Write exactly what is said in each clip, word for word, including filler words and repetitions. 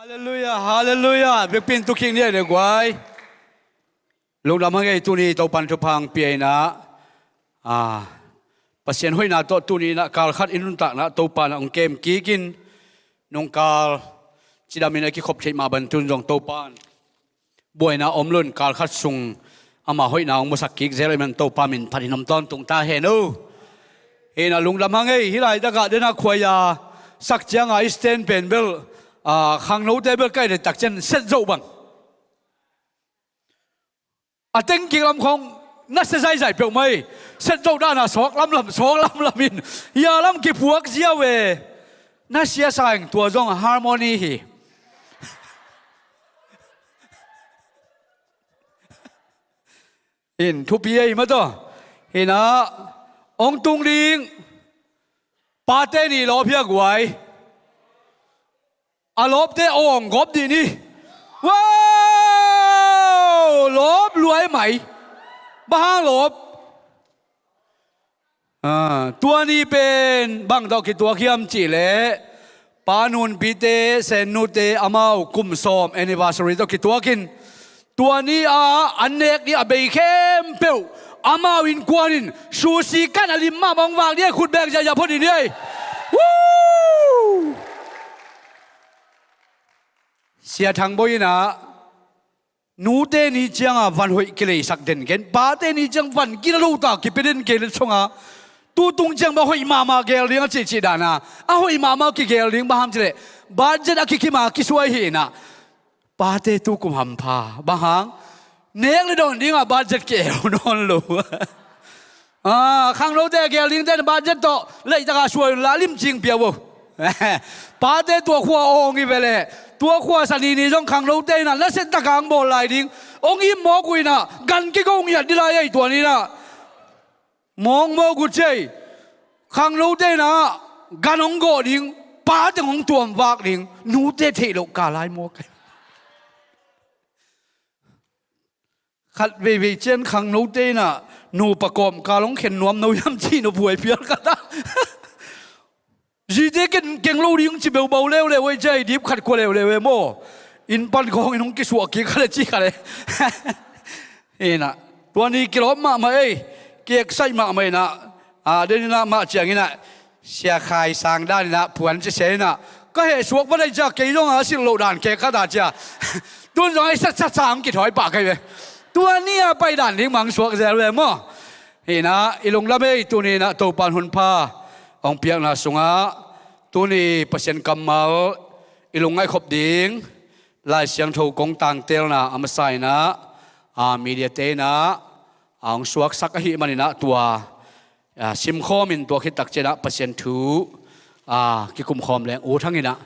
Halleluiah, halleluiah. Biakpin tu kik ni ei le guai. Lungdam hang ei, tuni Topan thupha hong pia in ah, a, Pasian hoihna tawh tuni in ah kal khat i nuntakna Topan ah hong kem kik in, nungkal cidamin a kikhop theih mah bang tun zong Topan buaina om lo in kal khat sung ama hoihna hong musak kik zel ahih man Topa min phat in om tawntung ta hen aw. Hi in ah lungdam hang ei. Hih laitak ah den a khuai a sak ciang a i stand pen bel, a, khangnote bel ka et tak ciang set zo bang a teng kik lam khong nasia zaizai peuhmah hi. Set zo dan a sawk lamlam, sawk lamlam in hia lam kiphuak zia ve. Nasia sa ing, tua zong harmony hi. In thupi ei mah tawh. Hi in ah hong tung ding pate ni lawp hia guai. A lawpte awng gawp dih ni. Wow! Lawp luai mai. Bang hang lawp? A, tua ni pen bang tawh kituak hiam cih leh Pa Nunpite, Sennute amau kum sawm anniversary tawh kituak in, tua ni a an nek ni a bei khempeuh amau innkuan in sushi kan a lim mahmah hong vak ni ei. Khut beng ziahziah phot ni ei. Woo! Sia Thang Bawi in ah nute ni ciang a van hoih kileisak den gen, pate ni ciang van kila lo ta kipia den kei letsong a, tu tung ciang bang hoih mahmah gel ding a cihcih dan a, a hoih mahmah kigel ding bang hang cih leh budget a kikim a kisuai hi in ah. Pate tu kum hampha bang hang nek le dawn ding a budget ki-eu nawn lo. A, khangnote a gel dingte in budget tawh leitak a suai un la, limcing pia uh. Pate tua khua awng hi ve leh, tua khua sanini zong khangnote in ah nasia tak a hong bawl lai ding. Hong im mawk uh in ah gan kigo hong hiat dih lai ei tua ni in ah. Mawk mawk uh cei. Khangnote in ah gan hong gawh ding, pa teng hong tuamvak ding, nute theih loh ka lai mawk. Khat veivei ciang khangnote in ah nupa kawmkal hong khen nuam no hiam cih nop huai phial khat a. Zite ken keng lo ding ci beubau leuleu ei cei, dip khat khua leuleu ei maw. Inn pan khawng in hong kisuah kik khat le ci khat le. Hi in ah tua ni kilawm mahmah ei. Ki-excite mahmah in ah, a, den in ah mah ciang in ah Sia Khai Sang dan in ah phuan cia sia in ah, ka heh suak va dai cia, kei zong a silh loh dan kek khat a cia. Tun zong a i satsatsa hong kithawi pah kei ve. Tua ni a pai dan ding mang suak zel ve maw. Hi in ah i lungdam ei, tuni in ah Topan hunpha hong piakna sungah tuni Pasian kammal i lungngaih khop ding Lai Siangtho kong tangtelna a masa in ah, a, media te in ah a hong suaksak ahih man in ah tua, a, simkhawm in tua khit tak ciang ah Pasian thu, a, kikumkhawm leng ut hang in ah.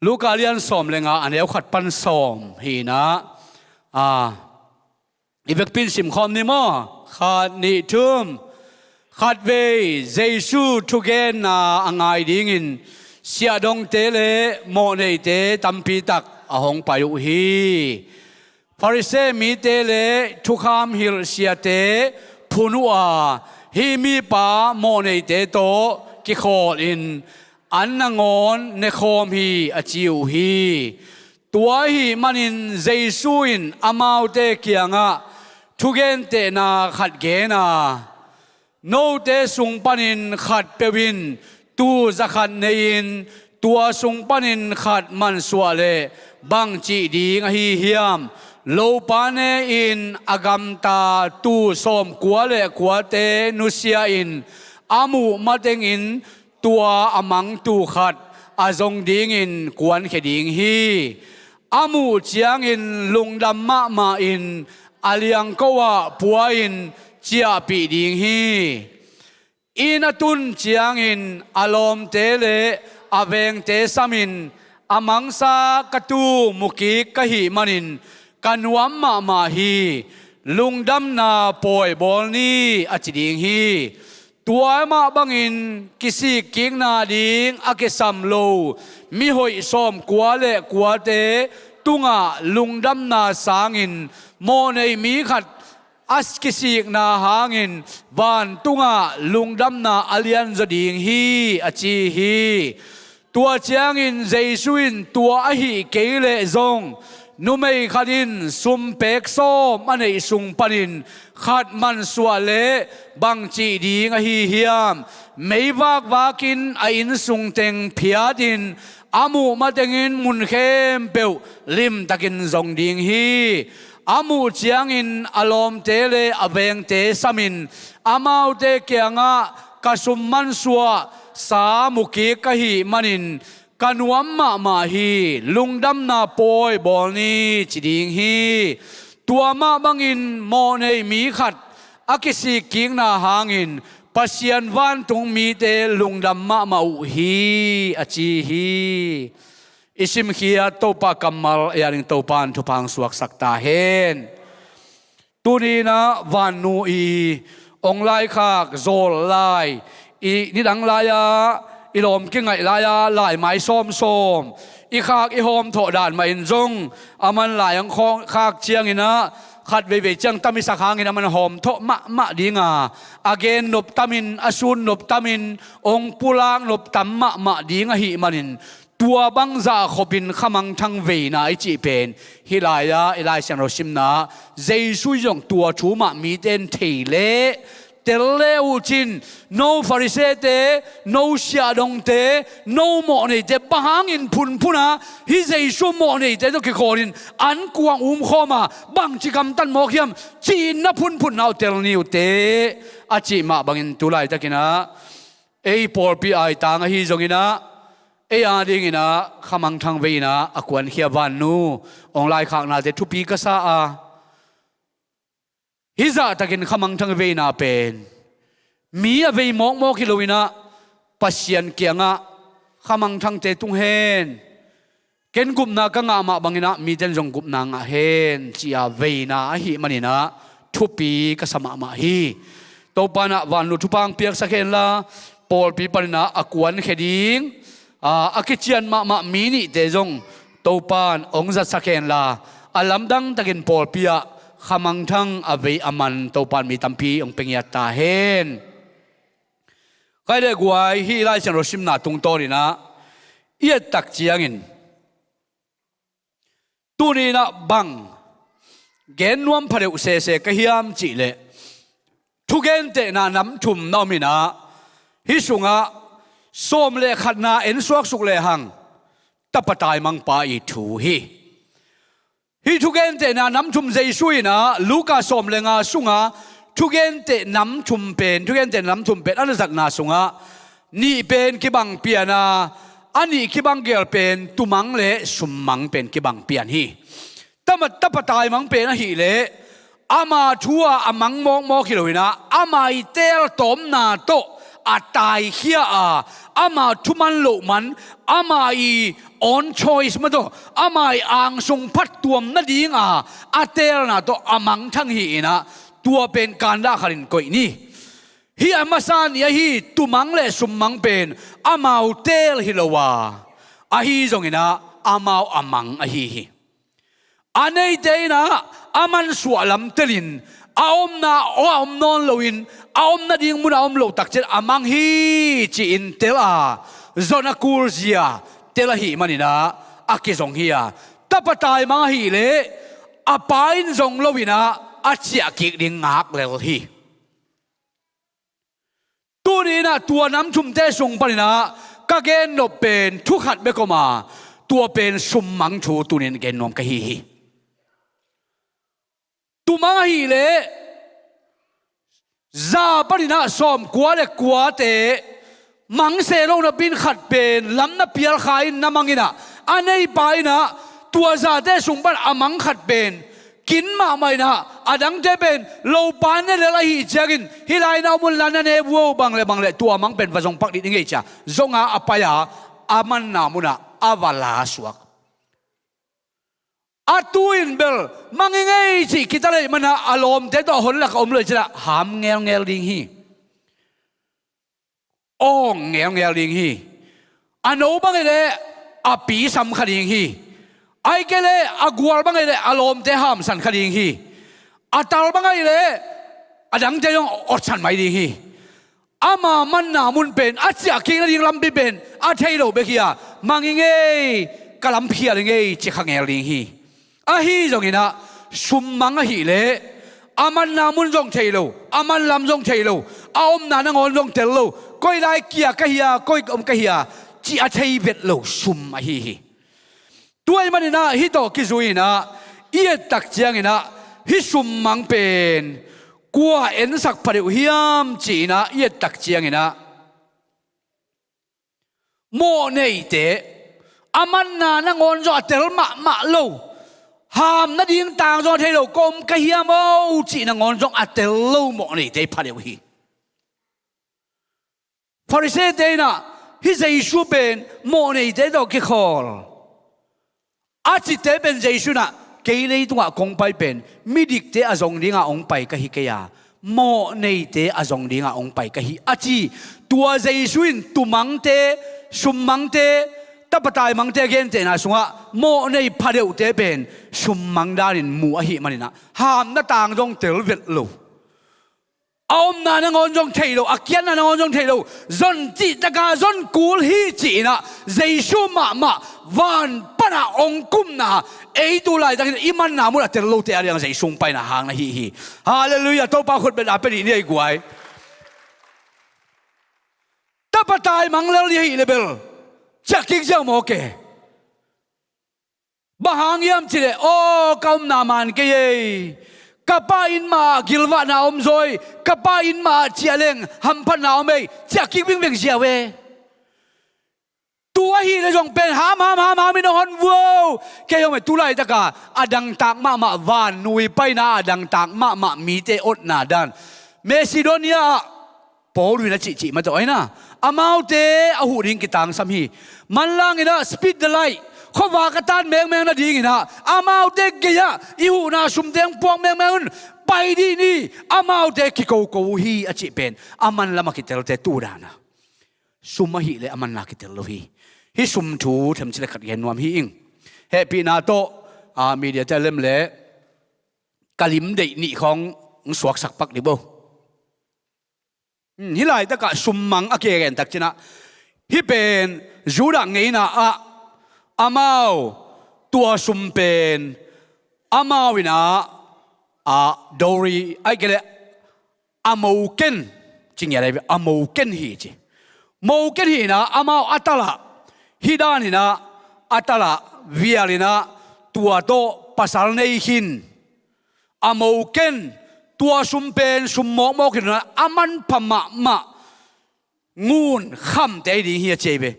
Luka lian sawm le nga, a neu khat pan sawm hi in ah, a, i vekpi in simkhawm ni maw. Khat, nih, thum. Khatvei Jesu thugenna a ngai dingin siahdongte le mawhneite tampi tak a hong pai uh hi. Pharisee mite le thukham hilh siate phun uh a, hih mipa mawhneite tawh kikhawl in an nangawn nekhawm hi, a ci uh hi. Tua ahih manin Jesu in amaute kiangah thugentehna khat gen a, note sung panin khatpeuh in tuu zakhat nei-in, tua sung panin khat mansuah leh bangcih ding ahi hiam? Lopa ne-in a gamta tuu sawmkua le kuate nusia-in a muh matengin tua a mang tuu khat a zong dingin kuankhia ding hi. A muh ciangin lungdam mahmah in a liangko ah pua-in ciahpih ding hi. Inn a tun ciangin a lawmte le a vengte samin a mangsa ka tuu mukik ka hih manin ka nuam mahmah hi. Lungdamna pawi bawl ni, a ci ding hi. Tua mah bangin kisikkikna ding a kisam lo mihoih sawmkua le kuate tungah lungdamna sangin mawhnei mi khat a kisikna hangin vantungah lungdamna a lianzaw ding hi, a ci hi. Tua ciangin Jesu in, "Tua ahih kei leh zong numei khat in sum pek sawm a neih sung panin khat mansuah leh bangci ding ahi hiam? Meivak vakin a inn sung teng phiatin a muh matengin mun khempeuh limtakin zong ding hi. A muh ciangin a lawmte le a vengte samin amaute kiangah, 'Ka sum mansuahsa mu kik ka hih manin ka nuam mahmah hi. Lungdamna pawi bawl ni,' ci ding hi. Tua mah bangin mawhnei mi khat a kisik kikna hangin Pasian vantung mite lungdam mahmah uh hi," a ci hi. I simkhiat Topa kammal ei a ding Topa in thupha hong suaksak ta hen. Tuni-in ah vannu i ong laikhak zawl lai, i nidang lai-a i lawm kingaih lai-a laimai sawmsawm i khak i hawmthawh dan mahin zong, aman lai hong khawng khak ciangin ah khat veivei ciang tam i sak hangin aman hawmthawh mahmah ding a, a gen nop tamin, a sun nop tamin, ong pulak nop tam mahmah ding ahih manin, tua bangzah khopin khamangthang veina i cih pen hih lai-a i Lai Siangtho simna, Jesu in zong tua thu mah mite in thei leh, tel le uh cin, "No Pharisee-te, no siahdongte, no mawhneite, bang hangin phunphun a hih Jesu mawhneite tawh kikhawlin ankuang umkhawm a bangci gamtat mawk hiam?" ci-in na phunphunna uh tel ni uh teh, a cih mah bangin tu laitakin ah ei pawlpi aitang ahi zongin ah, ei a dingin ah khamangthang veina a kuankhia vannu ong laikhaknate thupi ka sa a, hih zahtakin khamangthang veina pen mi a vei mawkmawk hi loin ah Pasian kiangah khamangthangte tung hen. Ken gupna ka ngah mah bangin ah mite in zong gupna ngah hen, ci-a veina ahih manin ah thupi ka sa mahmah hi. Topa in ah vannu thupha hong piaksak henla, pawlpi panin ah a kuankhia ding, aa, a kician mahmah mi nihte zong Topa in hong zatsak henla, a lamdang takin pawlpi ah khamangthang a vei a man Topa in mi tampi hong pia ngiat ta hen. Khaile guai, hih Lai Siangtho simna tungtawnin ah i et tak ciangin, tuni-in ah bang gen nuam phadeuh sese ka hiam cih leh, thugentehna nam thum na om in ah, hih sungah sawm le khatna en suaksuk lehang, tapa taimangpa i thu hi. Hih thugentehna nam thum Jesu in ah Luka sawm le nga sunga thugenteh nam thum pen, thugenteh nam thum pen a na zatna sungah nih pen kibang pian a, a nih kibang gel pen tumang le summang pen kibang pian hi. Tama, tapa taimang pen ahih leh ama thu-a a mang mawkmawk hi loin ah, ama i teel tawmna tawh a taikhia a, ama thuman loh man, ama i own choice mah tawh, ama i angsung phattuam nadinga a teelna tawh a mangthang hi in ah, tua pen kandah khatin koih ni. Hih a masa nih ahi tumang le summang pen amau teel hi lo a, ahi zongin ah amau a mang ahi hi. A neite in ah a mansuah lam telin, a omna aw a om nawn loin, a om nading munah a om loh takciang a mang hi ci-in tel a, zon a kulzia tel ahih manin ah a kizong hi a, tapa taimang ahih leh a pa in zong loin ah a ciah kik ding ngak lel hi. Tuni-in ah tua nam thumte sung panin ah ka gen nop pen thu khat bek om a, tua pen summang thu tuni-in gen nuam ka hi hi. Tumang ahih leh za panin ah sawmkua le kuate mang se lo napi-in khat pen lam na pial kha in na mang in ah, a neipa in ah tua zate sung pan a mang khat pen kin mahmah in ah, a dangte pen lopa ne lel ahih ciangin, hih lai na om unla na ne vuau, bang le bang le tua mang pen va zong pak dih ding ei, ci-a zong a a pai a, a manna munah a va la suak. A tu in bel mang ing ei cih kitel ahih manin ah a lawmte tawh a hon lakah om lo ahih ciangin ah ham ngelngel ding hi. Awng ngelngel ding hi. A no bang ahih leh a pi sam kha ding hi. Ahih kei leh a gual bang ahih leh a lawmte hamsan kha ding hi. A tal bang ahih leh a dangte zong otsan mai ding hi. ama manna mun pen a ciah kik nading lampi pen a thei lo bek hi a, mang i ngei, ka lam phial i ngei ci kha ngel ding hi. Ahi zonginah sum mang ahileh a manna mun zong thei lo, a man lam zong thei lo, a omna nangawn zong tel lo, koi lai kia ka hia, koi om ka hia ci a thei vet lo sum ahi hi. Tua ahih maninah hih tawh kizui inah i ettak cianginah hih sum mang pen kua ensak phadeuh hiam ci inah i ettak cianginah mawhneite, a manna nangawn zong a tel mahmah lo, ham nading tang zong a thei lo, ka om ka hiam o cih nangawn zong a tel lo mawhneite phadeuh hi. Pharisee-te inah hih Jesu pen mawhneite tawh kikhawl a cite pen Jesu inah kei leitungah kong pai pen midikte a zong dinga hong pai ka hi kei a, mawhneite a zong dinga hong pai ka hi a ci. Tua Jesu in tumangte, summangte, tapatai mangte a gentehna sungah mawhnei phadeuhte pen summang danin mu ahih maninah hamna tang zong tel vet lo, a omna nangawn zong thei lo, a kiatna nangawn zong thei lo, zon cihtaka zon kul hi ci inah Jesu mahmah van panah hong kumna, ei tu laitakin i manna mun a tel lote a liang Jesu hong paina hang na hi hi. Halleluiah. Topa khutbetna pia dih ni ei guai. Tapatai mang lel dih ahih leh bel ciah kik ziau mawk e. Bang hang hiam cih leh, aw, ka omna man kei ei, ka pa inn mah gilvahna om zaw ei, ka pa inn mah ciah leng hamphatna om ei, ciah kik vingveng ziau e. Tu ahih leh zong pen ham ham ham ham in a hon vuo. Kei hong e, tu laitaka a dangtak mahmah, vannui paina a dangtak mahmah mite otna dan Macedonia ah Paul in a cihcih mah tawh ahi na, amaute a huh ding kitangsam hi. Manlang inah speed the light, khuavak a tan mengmeng nadinginah amaute gei-ah i huhna sumte hong puak mengmeng un, pai dih ni, amaute kikoko uh hi a cih pen a manlam a kitelte tu dana. Sum ahih leh a manna kitel lo hi. Hih sum thu themcik le khat gen nuam hi ing. Hehpihna tawh, a, media te a lem leh ka lim deih nih khawng hong suaksak pak dih bo. Hmm, hih laitakah sum mang a kigen tak cinah, hih pen Judah ngeina ah amau tua sum pen amau inah, a, dowry, ahih kei leh a moken, ci ngiat ahi ve, a moken hi ci. Moken hi inah amau a talah, hih dan inah a talah vial inah tua tawh pasal nei khin. A moken, tua sum pen sum mawkmawk hi inah a manpha mahmah ngun khamte ahi ding hi a ci ahi ve.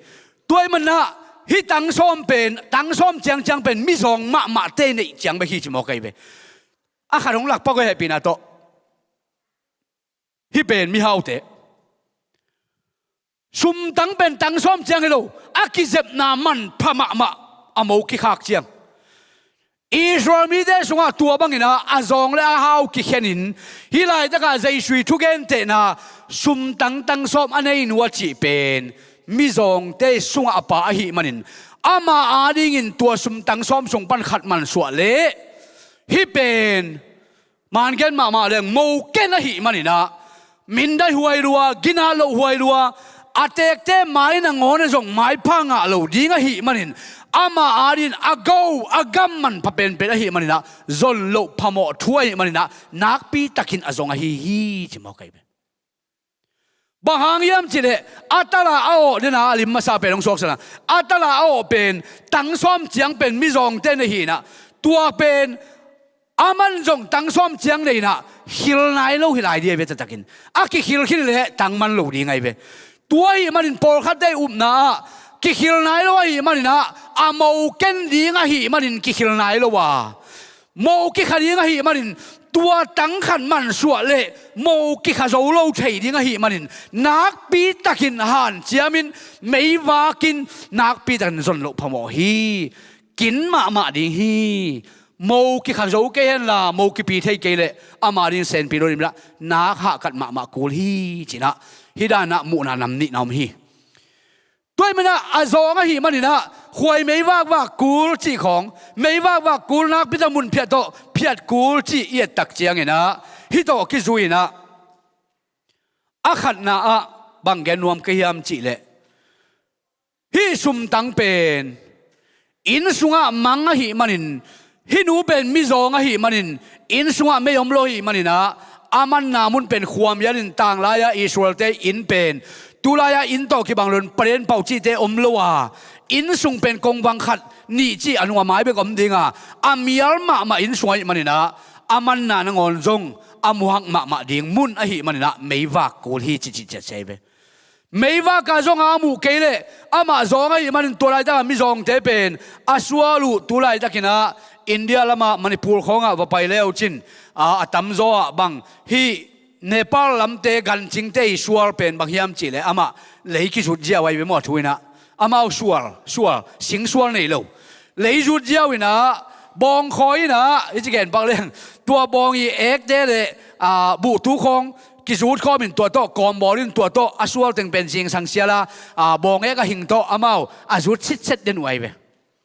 Tua ahih manah hih tangsawm pen, tangsawm ciangciang pen mizawng mahmahte neih ciang bek hi ci mawk ahi ve. A khat hong lak pak uh hehpihna tawh. Hih pen mihaute. Sumtang pen tangsawm ciang hi lo, a kizepna manpha mahmah, a mo kikhak ciang. Israel mite sungah tua banginah a zawng le a hau kikhenin, hih laitakah Jesu ii thugentehna sumtang tangsawm a nei nu a cih pen mizawngte sungah a pha ahih manin, ama adingin tua sumtang sawm sung pan khat mansuah leh hih pen mangen mahmah leng moken ahih maninah, mindai huai lua, ginat loh huai lua, a teekte mai nangawn a zong maipha ngah lo ding ahih manin, ama adin a go, a gam manpha penpen ahih maninah, zon loh phamawh thu ahih maninah, nakpitakin a zong ahi hi ci mawk ahi ve. Bang hang hiam cih leh, a tala a awh dena a lim masa pen hong suaksan a, a tala a awh pen tangsawm ciang pen mizawngte na hi inah, tua pen a man zong tangsawm ciang nei inah, khil nai lo hi lai ding ahi ve taktakin. A kikhil khin leh tang man lo ding ahi ve. Tua ahih manin pawlkhatte upna ah kikhil nai lo ahih maninah, a mo ken ding ahih manin kikhil nai lo a, mo kikha ding ahih manin, tua tang khat mansuah leh mo kikha zo lo thei ding ahih manin, nakpitakin hanciamin, meivakin, nakpitakin zon loh phamawh hi. Kin mahmah ding hi. Mo kikha zo kei henla, mo kipi thei kei leh ama ding senpi lo ding inah, nak hahkat mahmah kul hi cinah, hih danah muhna nam nihna om hi. Tua ahih manah a zawng ahih maninah, khuai meivakvak kul cih khawng, meivakvak kul nakpitakin mun phiat tawh phiat kul cih i ettak cianginah, hih tawh kizui inah, a khatna ah Bang gen nuam ka hiam cihleh, hih sumtang pen inn sungah mang ahih manin, hih nu pen mizawng ahih manin, inn sungah mei om lo ahih maninah, a manna mun pen khuamial in, tanglai-a Israel-te inn pen tulai-a inn tawh kibang loin palen pauh cihte om lo a, inn sung pen kongvang khat nih cih a nung a mai bek om dinga, a mial mahmah inn sung ahih maninah, a manna nangawn zong a muhak mahmah ding mun ahih maninah meivak kul hi cih cih ciat sia hi ve. Meivak a zong a muh kei leh amah zawng ahih manin tua laitaka mizawngte pen a sual uh, tu laitakinah India lamah Manipur khawngah va pai le uhcin, a, a tamzaw ah bang hih Nepal lamte gancingte ih sual pen bang hiam cihleh amah lei kizut zia uh ahi ve maw, a thu inah. Amau sual, sual, sing sual nei lo. Leizut ziau inah, bawngkhawi inah, i ci gen pak leng, tua bawng ih ekte le, a, buhtu khawng kizut khawmin tua tawh kawmbawl in tua tawh a sual teng pen zingsang siala, a, bawng ek a hing tawh amau a zut sitset den uh ahi ve.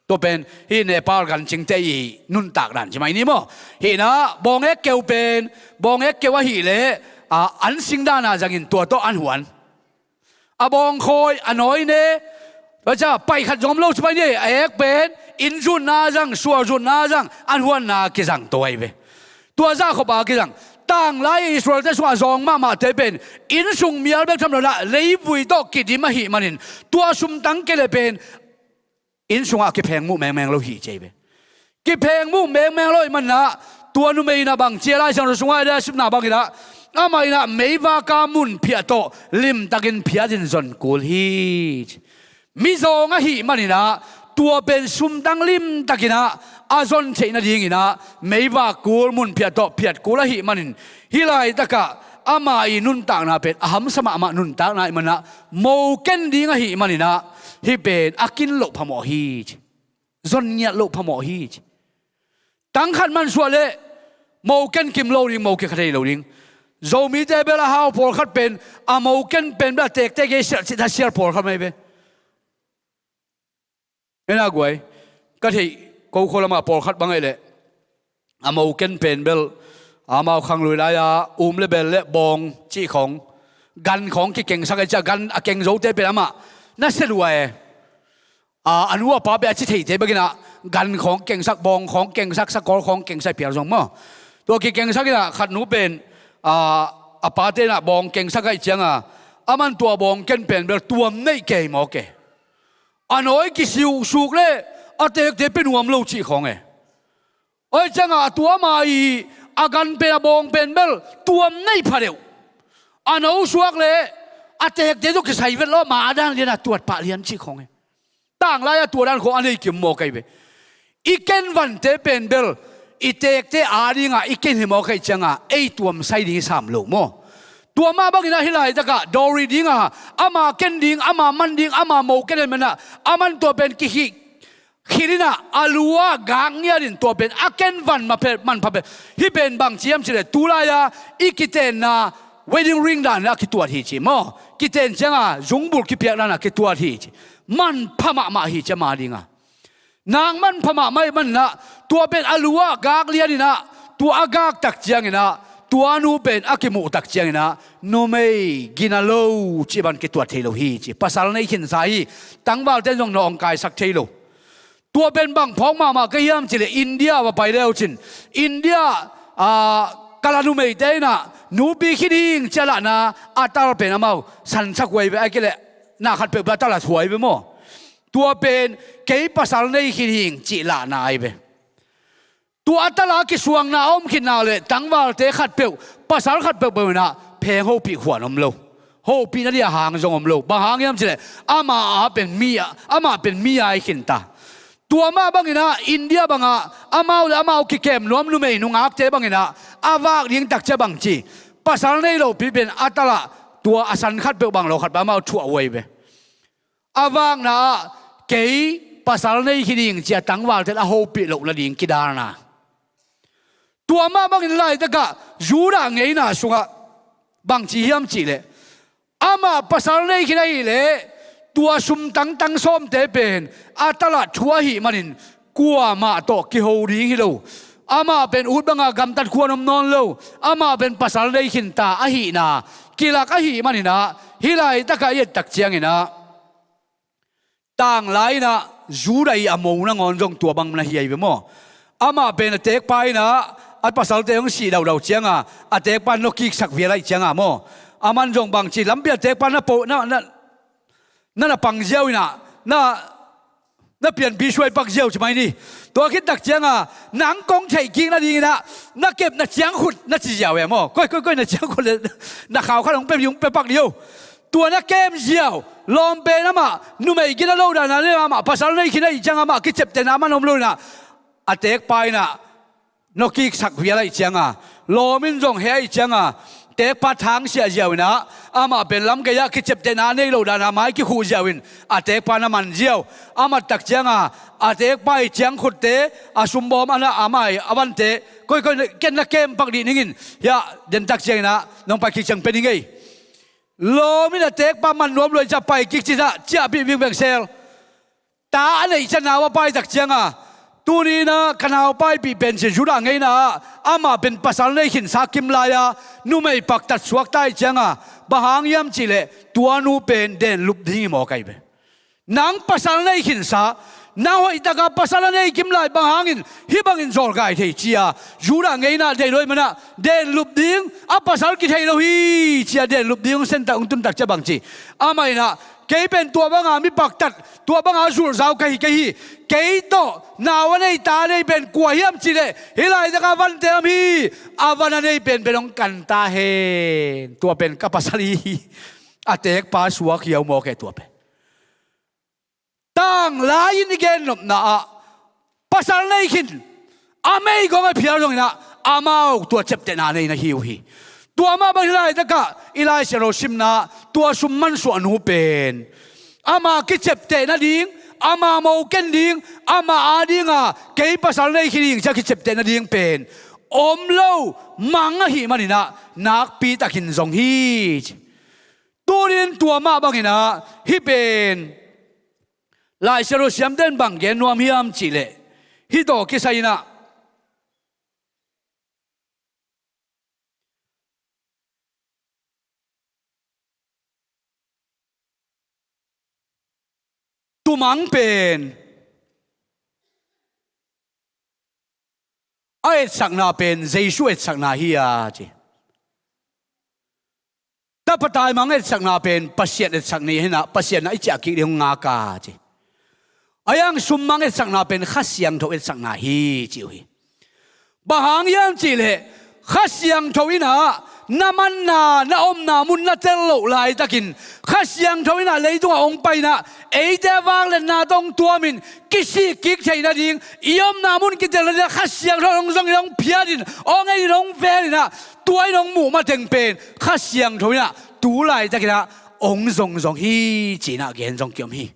Tua pen hih Nepal gancingte ih nuntak dan ci mai ni maw. Hih inah bawng ek keu pen, bawng ek keu ahih leh, a, an sing dana zangin tua tawh an huan. A bawngkhawi, a nawi ne, tua ciang paih khat zong om lo ci pai ni, a ek pen inn zutna zang, sual zutna zang, an huanna kizang to ahi ve. Tua zah khop a kizang. Tanglai Israel-te sungah zawng mahmahte pen inn sung mial bek tham lo inah leivui tawh kidim ahih manin, tua sumtang kei leh pen inn sungah kipheng muh mengmeng lo hi ci ahi ve. Kipheng muh mengmeng lo ahih maninah, tua numei inah bang ci a, Lai Siangtho sungah i a sipna banginah, amah inah meivak a mun phiat tawh limtakin phiatin zon kul hi ci. Mizawng ahih maninah tua pen sumtang limtakinah a zon theih nadinginah meivak kul, mun phiat tawh phiat kul ahih manin, hih laitakah ama ih nuntakna pen a hamsa mahmah nuntakna ahih maninah, mo ken ding ahih maninah, hih pen a kin loh phamawh hi ci. Zon ngiat loh phamawh hi ci. Tang khat mansuah leh mo ken kim lo ding, mo kikha thei lo ding. Zomite bel a hau pawlkhat pen, a mo ken pen bel a tektek gei sial, sial pawlkhat mai ve. Ena guai, ka theih kokho lamah pawlkhat bang ahih leh, a mo ken pen bel, amau khanglui lai-a um le bel le bawng cih khawng, gan khawng kikengsak ahi ciah, gan a keng zote pen amah na sia lua e. A, a nu a pa pen a ci theite banginah gan khawng kengsak, bawng khawng kengsak, sakol khawng kengsak pial zong maw. Tua kikengsak inah khat nu pen, a, a pate inah bawng kengsak ahih cianga, aman tua bawng ken pen bel tuam neih kei mawk e. A nawi kisiuhsuk leh a tekte pe nuam lo cih khawng e. Oi cianga a tua ama ih a gan pen, a bawng pen bel tuam neih phadeuh. A no suak leh a tekte tawh kisai vet lo, ama a dan lian a tuat pah lian cih khawng e. Tanglai-a tua dan khawng a nei kim mawk ahi ve. I ken vante pen bel i tekte a dingah i ken hi mawk ahih cianga ei tuamsai ding i sam lo maw. Tua mah banginah hih laitakah Dawri dinga ama ken ding, ama man ding, ama mo ken ahih maninah, aman tua pen kihih khit inah a lu-ah gak ngiatin tua pen a ken van maphe-, manpha pen. Hih pen bang ci hiam cihleh, tulai-a i kitenna wedding ring dan a kituat hi ci maw. Kiten cianga zungbul kipiak dan a kituat hi ci. Manpha mahmah hi ci ama dinga. Nak manpha mahmah ahih maninah, tua pen a lu-ah gak lianinah, tua a gak tak cianginah, tua nu pen a kimuh tak cianginah, numei gina lo cih bang kituat thei lo hi ci. Pasal nei khinsa hi. Tangvalte in zong nawngkaisak thei lo. Tua pen bang phawk mahmah ka hiam cihleh, India va pai le uhcin, India, a, kala numeite inah nupi khin hing ci a lahna a tal pen amau sansak huai ve, a kei leh na khat peuhpeuh a tal a thuai ve maw. Tua pen kei pasal nei khin hing cih lahna ahi ve. Tua a tala kisuangna a om khitna le tangvalte khatpeuh, pasal khatpeuh peuh inah pheng hopih khuan om lo. Hopih nading a hang zong om lo. Bang hang hiam cihleh, amah a pen mi a, amah pen mi a i khinta. Tua mah banginah India bangah amau le amau kikem nuam numei nungakte banginah a vak ding tak ciah bang ci. Pasal nei lopi pen a talah tua a san khatpeuh bang lo khatpeuh amau thuah huai ve. A vakna ah kei pasal nei khin hing ci a tangvalte a hopih loh nading kidalna. Tua mah bangin laitakah Judah ngeina sungah bang ci hiam cihleh, amah pasal nei khin ahih leh tua sum tangtang sawmte pen a talah thuah ahih manin kuamah tawh kiho ding hi lo. Amah pen ut banga gamtat khuan om nawn lo. Amah pen pasal nei khinta ahihna kilak ahih maninah Hih laitakah i et tak ciangin ah, tanglai in ah Judah i a mo nangawn zong tua bang na hi ahi ve maw? Amah pen a teekpa in ah a pasalte hong sih daudau cianga, a teekpa nawkiksak vial ahih cianga maw? Aman zong bangci lampi a teekpa na po, na, na, na, na pang ziau in ah, na, na pianpi suai pak ziau ci mai ni. Tua khit tak cianga nang kong theih kik nadingin ah na kep na ciangkhut na ci ziau e maw? Koi, koi, koi, na ciangkhut le na khau khat hong pia, hong pia pak dih. Tua na kem ziau. Lawm pen amah numei gina lo dan a nei, amah pasal nei khin ahih cianga amah kiciaptehna man om lo in ah, a teekpa in ah nawkiksak vial ahih cianga, lawm in zong heh ahih cianga, teekpa thangsiah ziau in ah, amah pen lam gei-ah kiciaptehna a nei lo dan a mai kikhuh ziau in a teekpa na man ziau. A mat tak cianga a teekpa i ciangkhutte, a sumbawm a na, a mai a vante, koi, koi, ken na kem pak dih ning in, hiah den tak ciangin ah nong pai kik ciang pia ning ei. Lawm in a teekpa man nuam lua in ciah pai kik ci-in ah ciahpih vingveng sel. Ta a neih ciang nau a pai tak cianga, tuni in ah ka nau paipih pen ci, Judah ngeina ah amah pen pasal nei khinsa kim lai-a numei paktat suakta ahih cianga, bang hang hiam cihleh tua nu pen denlup ding hi mawk ahi ve. Nang pasal nei khinsa, na hoihtaka pasal a nei kim lai bang hangin hih bangin zawlgai thei ci-a, Judah ngeina deih lo ahih manah denlup ding, a pasal kithei lo hi ci-a denlup ding hong sentak, hong tuntak ciah bangci. Amah in ah, kei pen tua banga mi paktat, tua banga zulhzau ka hi kei hi. Kei tawh nau a nei ta a nei pen kua hiam cihleh hih laitaka vante om hi. A van a nei penpen hong kan ta hen. Tua pen ka pasal hi. A teekpa suak hiau mawk e tua pen. Tanglai in i gennopna ah pasal nei khin, a meigong a phial zongin ah amau tua ciaptehna nei na hi uh hi. Tua mah bang hih laitakah i Lai Siangtho simna tua sum mansuah nu pen ama kiciapteh nading, ama mo ken ding, ama adinga kei pasal nei khin ing ci-a kiciapteh nading pen om lo mang ahih manin ah nakpi takin zong hi ci. Tuni in tua mah bangin ah hih pen Lai Siangtho siamte in bang gen nuam hiam cihleh, hih tawh kisai in ah tua mang pen a etsakna pen Jesu etsakna hi a ci. Tapa taimang etsakna pen Pasian etsakna hi a, Pasian a i ciah kik ding hong ngak a ci. A yang summang etsakna pen Kha Siangtho etsakna hi ci uh hi. Bang hang hiam cihleh Kha Siangtho in ah na manna, na omna mun na tel loh laitakin Kha Siangtho in ah leitungah hong pai in ah eite a vangliatna tawh hong tuamin kisih kik theih nading, i omna mun kitel nading ah Kha Siangtho in hong zongin, hong phiatin, hong eitin, hong velin ah tua in hong muh mateng pen Kha Siangtho in ah tu laitakin ah hong zongzong hi ci-in ah gen zong kiom hi.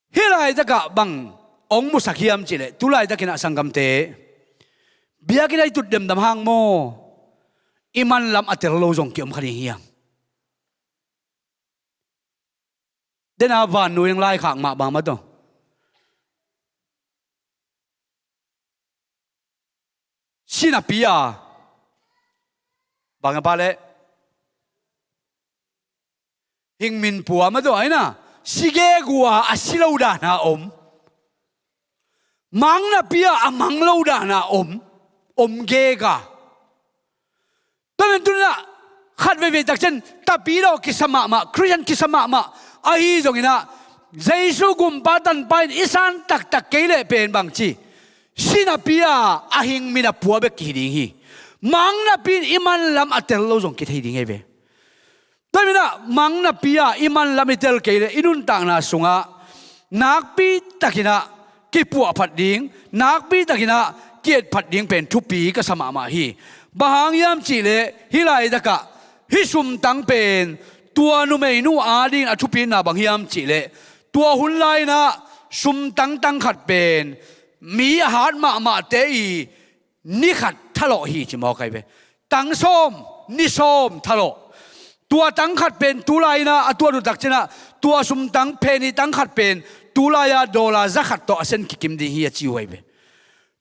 Hih laitakah bang hong musak hiam cihleh, tu laitakin ah sanggamte, biakinn ah i tut demdam hang maw, i manlam a tel lo zong kiom kha ding hiam? Dena vannu in laikhak mah bang mah tawh si napi a, bang a pa leh hing min pua mah tawh a ina, si gegu a, a si lo dana om. Mang napi a, a mang lo dana om. Om gega. Tua men tuni-in ah khat veivei tak ciang tapidaw kisa mahmah, Khristian kisa mahmah ahi zongin ah, Jesu gumpa tanpa in i san taktak kei leh pen bangci, si napi a, a hing min a pua bek kihi ding hi. Mang napi in i manlam a tel lo zong kithei ding hi ve. Tua hi-in ah mang napi a i manlam i tel kei leh i nuntakna sungah nakpi takin ah kipuahphat ding, nakpi takin ah ki-etphat ding pen thupi ka sa mahmah hi. Bang hang hiam cihleh hih laitakah hih sumtang pen tua numeinu adingin a thupina bang hiam cihleh, tua hun lai-in ah sumtang tang khat pen mi a hat mahmahte i ni khat thalawh hi ci mawk ahi ve. Tang sawm, ni sawm thalawh. Tua tang khat pen tu lai-in ah a tuat uh tak ciang ah, tua sumtang phen i tang khat pen tu lai-a dollar za khat tawh a sen kikim ding hi a ci uh ahi ve.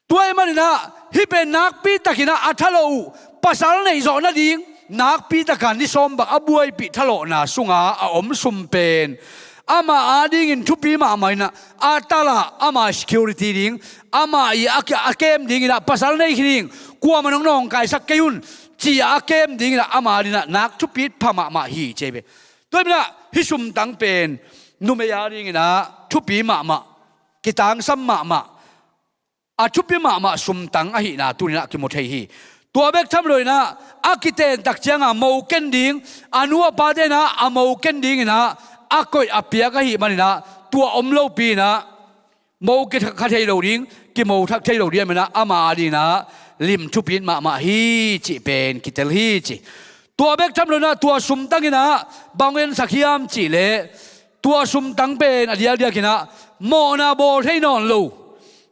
Tua ahih manin ah hih pen nakpi takin ah a thalawh uh, pasal neih zawh nading, nakpi taka ni sawm bang a buaipih thalawhna sunga a om sum pen ama adingin thupi mahmah inah, a tala ama security ding, ama i a, a kem dinginah pasal nei hi ding, kuamah nong nawngkaisak kei un, ci-a a kem dinginah ama adinah nak thupi pha mahmah hi ci ei ve. Tua inah hih sumtang pen numei adinginah thupi mahmah, kitangsam mahmah, a thupi mahmah sumtang ahihna tuninah kimu thei hi. Tua bek tham loinah a kiten tak cianga mo ken ding, a nu a pate inah a mo ken dinginah a koih a piak ahih maninah tua om lopi inah mo kikha thei lo ding, kimo thak thei lo ding a, ama adinah lim thupi mahmah hi cih pen kitel hi ci. Tua bek tham loinah tua sumtanginah bang ensak hiam cihleh, tua sumtang pen a diakdiakinah mawhna bawl thei nawn lo,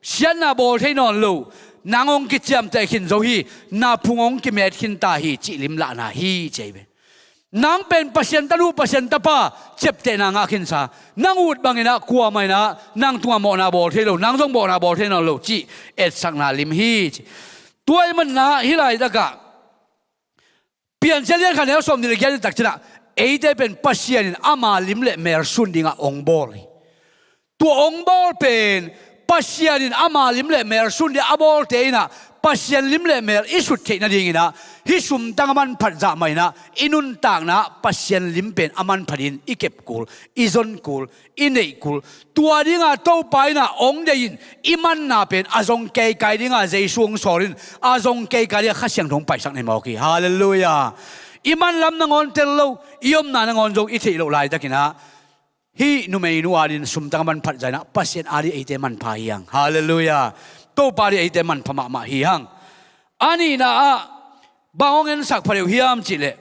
siatna bawl thei nawn lo, nang hong kiciamteh khin zo hi, na phung hong kimet khin ta hi cih limlahna hi ci ei ve. Nang pen Pasian tanu, Pasian tapa ciaptehna ngah khinsa, nang ut banginah kuamah inah nang tungah mawhna bawl thei lo, nang zong mawhna bawl thei nawn lo cih etsakna lim hi ci. Tua ahih maninah hih laitakah Piancil lian khat neu sawm nih le giat tak ciangah eite pen Pasian in ama lim le mel sun dingah hong bawl hi. Tua hong bawl pen Pasian in ama lim le mel sun dingah a bawlte inah Pasian lim le mel i sut theih nadinginah hih sumtang a manphat zah mah inah i nuntakna Pasian lim pen a manphatin i kep kul, i zon kul, i neih kul. Tua dinga Topa inah hong deih in i manna pen a zong keikai dinga Jesu hong sawl in, a zong keikai dinga Kha Siangtho hong paisak na hi mawk hi. Halleluiah. I manlam nangawn tel lo, i omna nangawn zong i theih loh laitakinah hih numeinu adin sumtang a manphat zah inah Pasian adin eite manpha hi hang. Halleluiah. Topa adin eite manpha mahmah hi hang. A nihna ah bang hong ensak pha deuh hiam cihleh,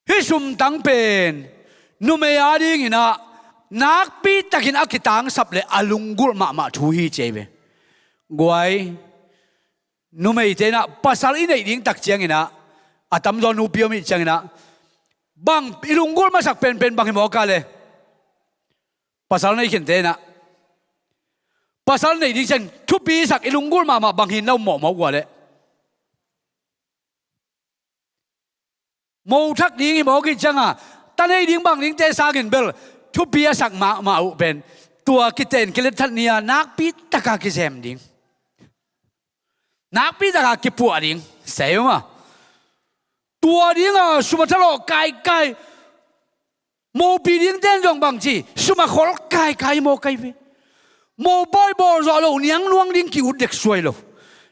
hih sumtang pen numei adinginah nakpitakin a kitangsap le a lunggulh mahmah thu hi ci ei ve. Guai, numeite inah pasal i neih ding tak cianginah, a tamzaw nupi om ih cianginah bang i lunggulh masak penpen bang hi mawk a le? Pasal nei khinte inah pasal nei ding ciang thupisak i lunggulh mahmah bang hi na um mawhmawh ua leh? Mo thak ding hi mawk ih cianga ta nei ding bang dingte sangin bel thupi a sak mahmah uh pen tua kiten kilet that ni-a nakpitaka kizem ding, nakpitaka kipuah ding, sei uh ma. Tua dinga sum a thalawh kaikai, mopi dingten zong bangci sum a khol kaikai maw kai ve. Mopawi bawlzawh lo niangnuang ding ki-ut dek suai lo.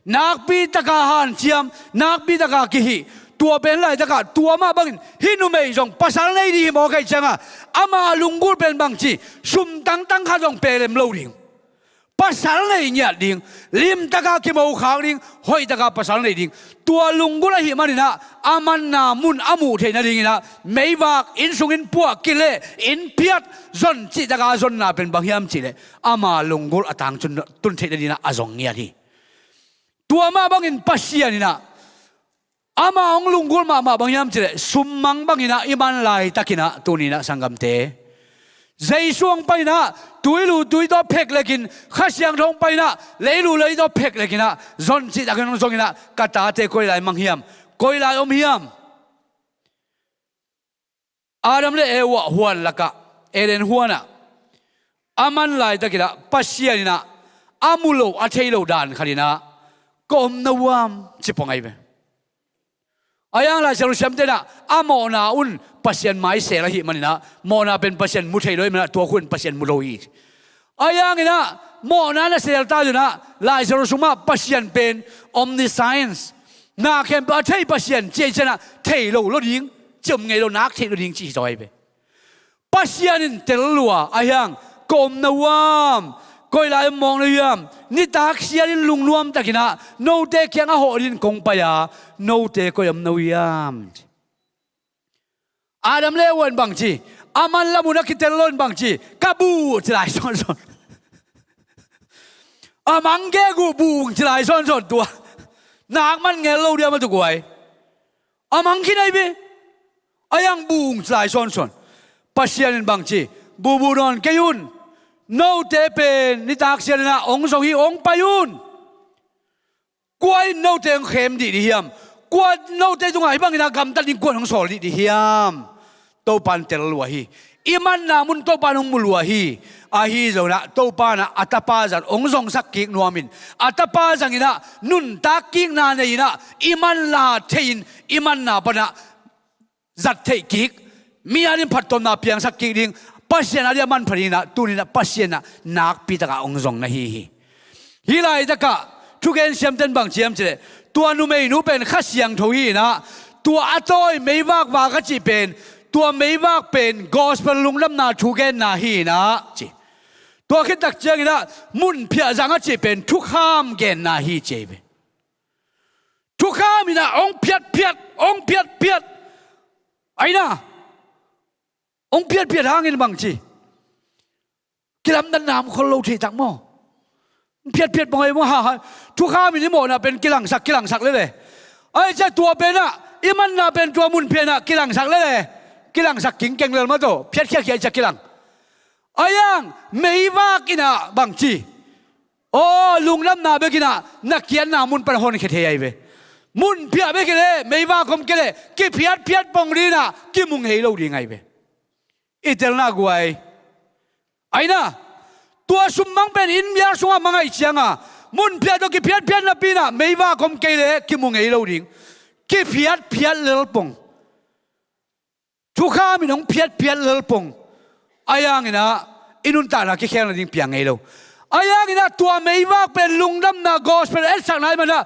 Nakpitaka hanciam, nakpitaka kihih. Tua pen laitakah tua mah bangin hih numei zong pasal nei ding hi maw kai cianga ama lunggulh pen bangci sum tangtang kha zong pelem lo ding. Pasal nei ngiat ding, limtaka kimokhak ding, hoihtaka pasal nei ding. Tua lunggulh ahih maninah a manna mun a muh theih nadinginah meivak inn sungin puah kileh inn phiat zon cihtaka a zonna pen bang hiam cihleh ama lunggulh a tangtun theih nadinginah a zong ngiat hi. Tua mah bangin Pasian inah ama hong lunggulh mahmah bang hiam cihleh summang banginah i man laitakinah tuninah sanggamte, Jesu hong painah tuilu tui tawh pheklekin, Kha Siangtho hong painah leilu lei tawh pheklekinah zon cihtakin hong zonginah ka tate koi lai mang hiam, koi lai om hiam? Adam le Eva huan lakah, Eden huanah a man laitakinah Pasian inah a mu lo a thei lo dan khatinah ka om na uam ci pong ahi ve. A iang Lai Siangtho siamte inah a mawhna un Pasian maisel ahih maninah mawhna pen Pasian mu thei lo ahih maninah tua khun Pasian mu lo hi. A ianginah mawhna na sel ta zunah Lai Siangtho sungah Pasian pen omniscience, na khempeuh a thei Pasian ci ei cianah thei lo lo ding, ciom ngei lo nak theih lo ding ci hi zaw ahi ve. Pasian in tel lua a hiang ka om na uam, koi lai om mawk na hiam? Nitak sialin lungnuam takinah note kiang a hawh dingin kong pai a, note koi om na hiam? Adam le Eva in bangci, a man lamun a kitel lo in bangci, ka buh ci lai sawnsawn. A mang gegu buh ci lai sawnsawn tua. Nak man ngel lo diam a tukuai. A mang khin ahi ve. A iang buh ci lai sawnsawn. Pasian in bangci, buhbuh nawn kei un. Note pen nitak sialinah hong zong hi, hong pai un. Kua in note hong khem dih dih hiam? Kua note tungah hih bangin ah gamtat ding kua in hong sawl dih dih hiam? Topa in tel lua hi. I manna mun Topa in hong mu lua hi. Ahi zongin ah Topa in ah a tapa zat hong zongsak kik nuam in, a tapa zangin ah nuntak kikna nei in ah i manna thei in, i manna pan ah zat theih kik, mi adingin phattuamna piangsak kik ding, Pasian adingin a manpha dingin ah tuni in ah Pasian in ah nakpi takah hong zong na hi hi. Hih laitakah thugen siamten bang ci hiam cih leh, tua numeinu pen Kha Siangtho hi in ah, tua a tawi meivak vak a cih pen, tua meivak pen gospel lungdamna thugenna hi in ah ci. Tua khit tak ciangin ah munphiah zang a cih pen thukham genna hi ci hi ve. Thukham in ah hong phiatphiat, hong phiatphiat. Ai na, hong phiatphiat hangin bang ci, kilamdanna om khol lo thei tak maw? Hong phiatphiat bang ai maw, ha, ha. Thukham in i mawhna pen kilangsak, kilangsak lele. Ai cia tua pen ah, i manna pen tua munphiah in ah kilangsak lele. Kilangsak kingkeng lel maw taw, phiat khiakhia ai cia kilang. Ai ang, meivak in ah bang ci, aw, lungdamna bek in ah na kiatna mun pan honkhia thei ai ve. Munphiah bek hi leh, meivak om kei leh, kiphiatphiat pong ding in ah kimu ngei lo ding ai ve. I telna guai. Ai na, tua sum mang pen inn biak sungah mang ahih ciangin, munphiah tawh kiphiatphiat napi in ah meivak om kei leh kimu ngei lo ding. Kiphiatphiat lel pong. Thukham in hong phiatphiat lel pong. Ai ang in ah i nuntakna kikhel nading piang ngei lo. Ai ang in ah tua meivak pen lungdamna gospel etsakna ahih manin ah,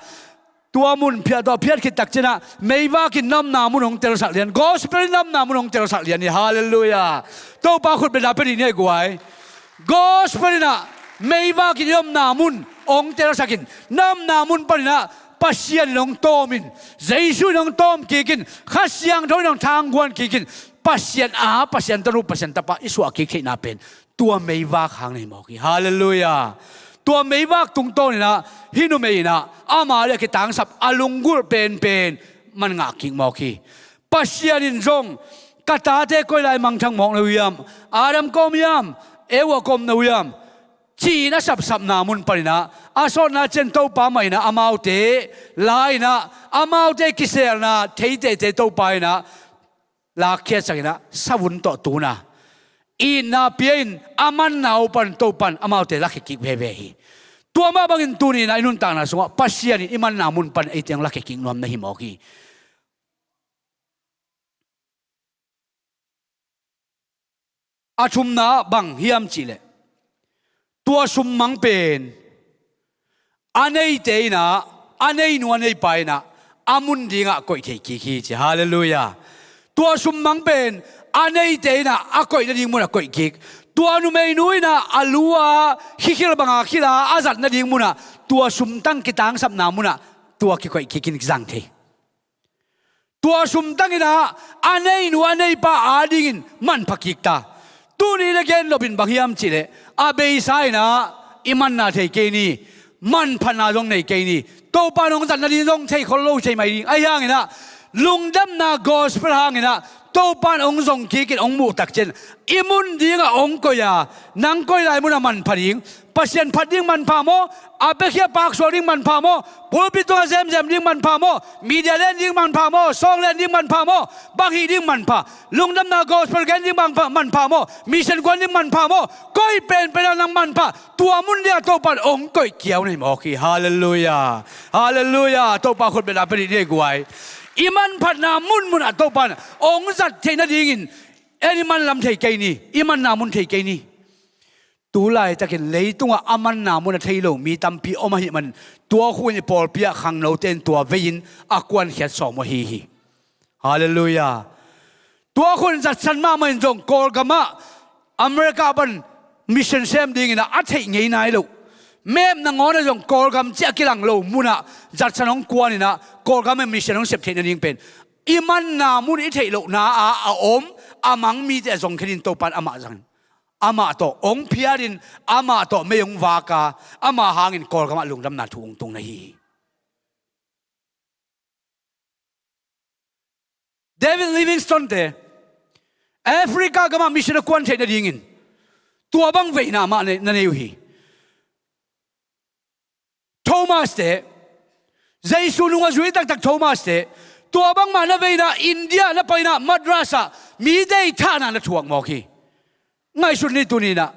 tua munphiah tawh phiat khit tak ciangin ah meivak in na omna mun hong telsak lian, gospel in na omna mun hong telsak lian hi. Halleluiah. Topa khutbetna pia dih ni ei guai. Gospel in ah meivak in i omna mun hong telsak in, na omna mun panin ah Pasian in hong tawm in, Jesu in hong tawm kik in, Kha Siangtho in hong thangguan kik in, Pasian a, Pasian Tanu, Pasian Tapa i suah kik theihna pen tua meivak hang na hi mawk hi. Halleluiah. Tua meivak tungtawn in ah hih numei in ah ama adingin a kitangsap, a lunggulh penpen man ngah kik mawk hi. Pasian in zong, ka tate koi lai mangthang mawk na uh hiam? Adam kawm hiam? Eva kawm na uh hiam? Ci-in a sapsapna mun panin ah, a sawtna ciang Topa mah in ah amaute la in ah, amaute kiselna thei teitei Topa in ah lakkhiatsak in ah, savun tawh tun a, itna pia in, a manna uh pan Topa in amaute lakkhe kik veve hi. Tua mah bangin tuni in ah i nuntakna sungah Pasian in i manna mun pan eite hong lakkhe kik nuam na hi mawk hi. A thumna bang hiam cih leh, tua sum mang pen a neite in ah, a neinu a neipa in ah a mun dingah koih thei kik hi ci. Halleluiah. Tua sum mang pen a neite in ah a koih nading munah koih kik. Tua numeinu in ah a lu a khikhil banga khil a a zat nading munah, tua sumtang kitangsapna munah tua kikoih kik in kizang thei. Tua sumtang in ah a neinu a neipa adingin manpha kik ta. Tuni na gen nop in bang hiam cih leh, a beisa in ah i manna thei kei ni, manphatna zong nei kei ni. Topa in hong zat nading zong thei khol lo thei mai ding. Ahi hangin ah lungdamna gospel hangin ah Topa in hong zong kik in hong muh tak ciang, i mun dingah hong koih a, nang koih lai munah manpha ding, Pasian phat ding manpha maw? A biakinn ah paksuak ding manpha maw? Pulpit tungah zemzem ding manpha maw? Media len ding manpha maw? Song len ding manpha maw? Bang hih ding manpha? Lungdamna gospel gen ding manpha, manpha maw? Mission kuan ding manpha maw? Koi penpen ah nang manpha, tua mun dingah Topa in hong koih kiau na hi mawk hi. Halleluiah. Halleluiah. Topa khutbetna pia dih ni ei guai. I manphatna munmunah Topa in hong zat theih nadingin, en, i manlam thei kei ni, i manna mun thei kei ni. Tu laitakin leitungah a manna mun a thei lo mi tampi om ahih manin, tua khun i pawlpi ah khangnote in tua vei-in a kuankhiat sawm uh ahi hi. Halleluiah. Tua khun zatsan mahmah in zong Kawlgam ah America pan mission sem dingin ah a theih ngei nai loh, map nangawn ah zong Kawlgam ciah kilang lo munah zatsan hong kuan in ah Kawlgam ah mission hong sep theih nading pen, i manna mun i theih lohna ah a om, a mang mite a zong khenin Topa in amah zangin, amah tawh hong phiatin, amah tawh mei hong vaka, ama hangin Kawlgam ah lungdamna thu hong tung na hi hi. David Livingstone te Africa gam ah mission a kuan theih nadingin tua bang veina mah na nei uh hi. Thomas te Jesu nung a zui taktak Thomas te, tua bangmah na vei inah India na pai inah Madras ah mi deih thahna na thuak mawk hi. Ngaihsun ni tuni inah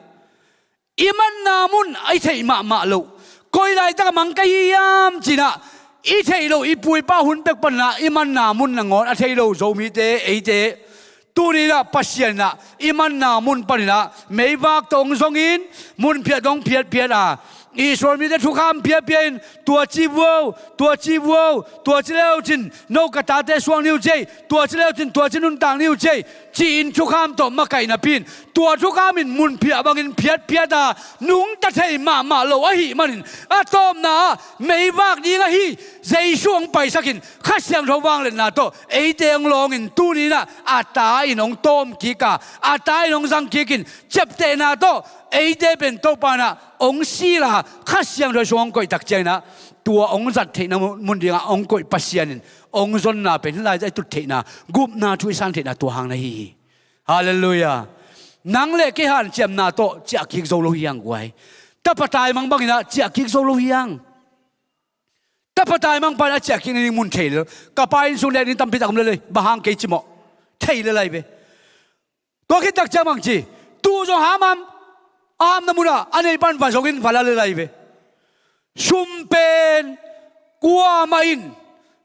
i manna mun i theih mahmah loh, koi laitak a mang ka hi hiam ci inah i theih loh, i pu i pa hun pek pan inah i manna mun nangawn a thei lo Zomite, eite tuni inah Pasian inah i manna mun pan inah meivak tawh hong zongin, mun phiat hong phiatphiat a, Israel mite thukham phiatphiat in, tua ci vuau, tua ci vuau, tua ci leucin no ka tate suak ni uh ci ei, tua ci leucin tua ci nuntak ni uh ci ei, ci-in thukham tawh makaih napi in, tua thukham in mun phiah bangin phiatphiat a, nungta thei mahmah lo ahih manin, a tawpna ah meivak ding ahi Jesu hong paisak in, Kha Siangtho vangliatna tawh eite hong lawngin tuni inah a ta in hong tawm kik a, a ta in hong zang kik in, ciaptehna tawh eite pen Topa inah hong sil a, Kha Siangtho sung hong koih tak ciang inah tua hong zat theihna mun dingah hong koih Pasian in hong zonna pen hih lai-ah i tut theihna, gupna thu i san theihna tua hang na hi hi. Halleluiah. Nang le kei hanciamna tawh ciah kik zo lo hi hang guai. Tapa taimang bang inah ciah kik zo lo hi hang. Tapa taimang pa in a ciah kik nading mun thei lel. Ka pa inn sung dek ding tampi tak om lel ei, bang hang kei ci mawh. Thei lel ai ve. Tua khit tak ciang bang ci, tu zong ham ham, a hamna mun ah a neih pan va zongin va la lel ai ve. Sum pen kuamah in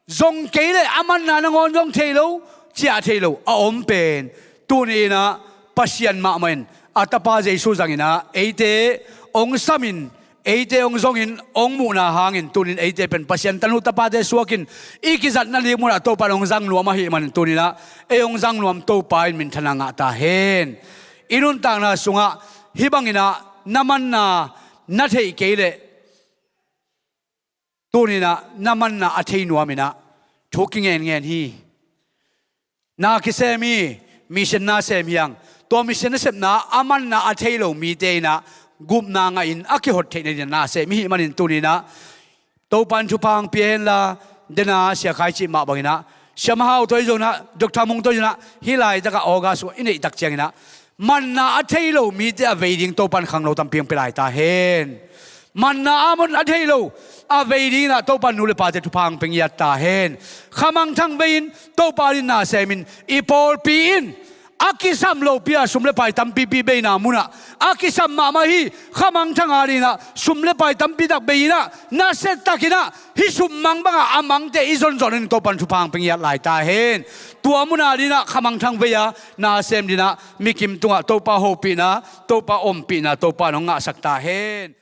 zong kei leh a manna nangawn zong thei lo, ciah thei lo a om pen, tuni inah Pasian mahmah in a Tapa Jesu zang inah eite hong sam in, eite hong zongin hong muhna hangin tuni in eite pen Pasian tanu tapate suakin i kizat nading mun ah Topa in hong zang nuam ahih manin tuni inah ei hong zang nuam Topa in minthanna ngah ta hen. I nuntakna sungah hih bang inah na manna na theih kei leh tuni inah na manna a thei nuam inah thu kingenngen hi. Na kisem hi, mission na sem hi hang. Tua mission na sepna a manna a thei lo mite inah gupna ngahin a kihot theih nading na sem i hih manin tuni inah Topa in thupha hong pia hen la, dena Sia Khai cih mah bang inah, Sia Mahau tawh hi zong inah, Doctor Mung tawh hi zong inah, hih laitak ah August i neih tak ciang inah manna a thei lo mite a vei ding Topa in khangno tampi hong pia lai ta hen. Manna a mun a thei lo a vei ding inah Topa in nu le pate thupha hong pia ngiat ta hen. Khamangthang vei in Topa adingin na sem in, i pawlpi in a kisam lopi a sum le pai tampipi beina mun ah a kisam mahmah hi. Khamangthang adingin ah sum le pai tampi tak bei inah nasia takin ah hih sum mang bangah a mangte i zonzon in Topa in thupha hong pia ngiat lai ta hen. Tua mun adingin ah khamangthang vei a na sem dingin ah mikim tungah Topa hopihna, Topa ompihna Topa in hong ngahsak ta hen.